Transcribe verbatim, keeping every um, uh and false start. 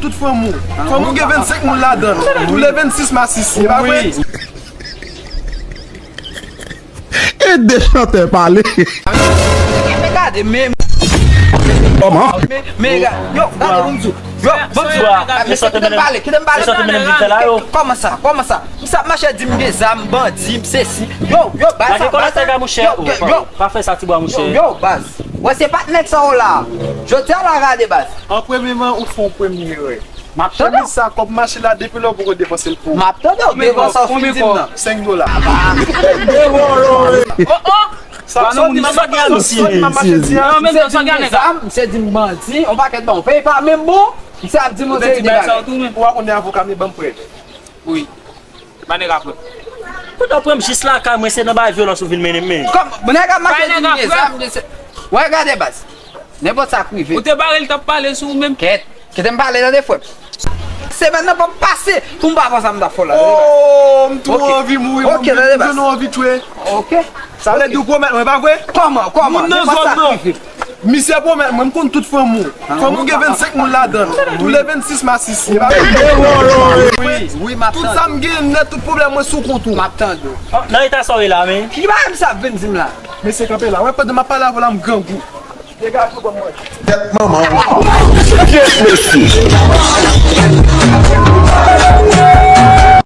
Tout fanm ou. Fanm ou gen vennsenk moun ladan l. Tou le vennsis mas isi, e pa vre? Ede chantè pale. Men gade, men, Kòman? men, men, gade, yo, gade, bon di w. Yo, bon di w. Mesye, kite m pale, kite m pale. Kòman sa, kòman sa? Misye ap mache di m gen zam, bandi, m sesi. Yo, yo, baz, Lage kòlèt sa, mouchè. Yo, yo, Pa fè sa, ti bwa, mouchè. Yo, baz. Wè, se pa t nèg sa w la. Jodi a la, gade, baz. An premyeman, ou fè yon premye erè. M ap tande. Chemiz sa, kòb machin la, depi lè w poko depanse l pou ou. M ap tande w devan sa w fin di m nan. Senk dola. Oh, oh. Sa, sa w di m ap mache di a. Non, men sa gen nèg la. Misye di m bandi, yon pakèt ban. Peyi pa menm bon. Misye ap di m yon seri de bagay. Ou a konnen avoka m, ban m prèt. Wi. Ba nèg la prèt. Kounya w pran m jis lakay mwen, se nan bay vyolans ou vin mennen m, men. Kòm, nèg ap mache di m gen zam, de se. Wè, gade, baz. Nenpòt sa k rive. Ou te bare l t ap pale sou ou menm. Kèt. Kite m pale, tande, frè m. Semèn nan p ap pase pou m pa fè sa m t ap fè w la. Oh, m tou Ok. Anvi mouri. Ok, tande, baz. Mwen anvi tchwe. Ok. Sa vle di w pwomèt mwen, pa vre? Kòman, kòman? Moun nan zòn nan. Misye pwomèt mwen, m konn tout fanm ou. Fanm ou gen vennsenk moun ladan l. Tou le vennsis mas isi, e pa vre? Wi, m ap Tout sa m gen nèt, tout pwoblèm mwen sou kont ou. M ap tande w. Nan eta sa w ye la, men. Ki bagay misye ap vin di m la? Mesye kanpe la. Wè, pandan m ap pale avè w la, m grangou. Degaje w ban mwen. Tèt manman w. Yes, mesye.